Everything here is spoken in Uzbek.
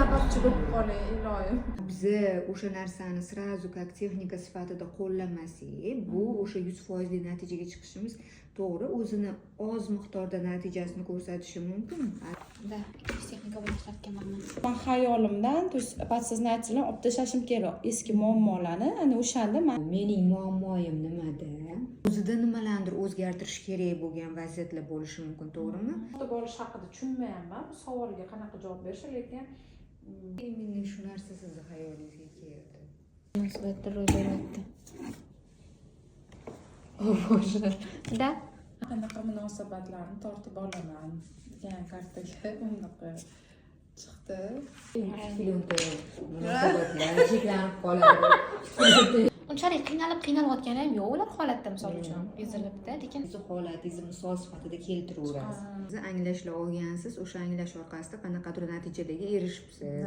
Sababchi bo'lib qoling, iloyim. Biza o'sha narsani сразу как texnika sifatida qo'llamasak, bu o'sha 100 foizli natijaga chiqishimiz, to'g'ri, o'zini oz miqdorda natijasini ko'rsatishi mumkin. Да, ikkinchi texnika bilan ishlatganman. Man xayolimdan, то есть подсознательно olib tashlashim kerak eski muammolarni. Ana o'shanda man Mening muammoyim nimada, o'zida nimalarnidir o'zgartirish kerak bo'lgan vaziyatlar bo'lishi mumkin, to'g'rimi? Tortib olish haqida tushunmayapman, bu savolga qanaqa javob berish, lekin Именно shu narsa sizni xayolingizga keldi. Munosabatda ro'y beryapti. О боже. Да. Qanaqa munosabatlarni tortib olaman degan kartaga unaqa chiqdi. Plyonka munosabatlar cheklanib qoladi. Unchalik qiynalib qiynalayotgani ham yo'q ular holatda, misol uchun, ezilibdi, lekin Sizni holatingizni misol sifatida keltiraverasiz. Siz anglashlar olgansiz, o'sha anglash orqasida qanaqadir natijalarga erishibsiz.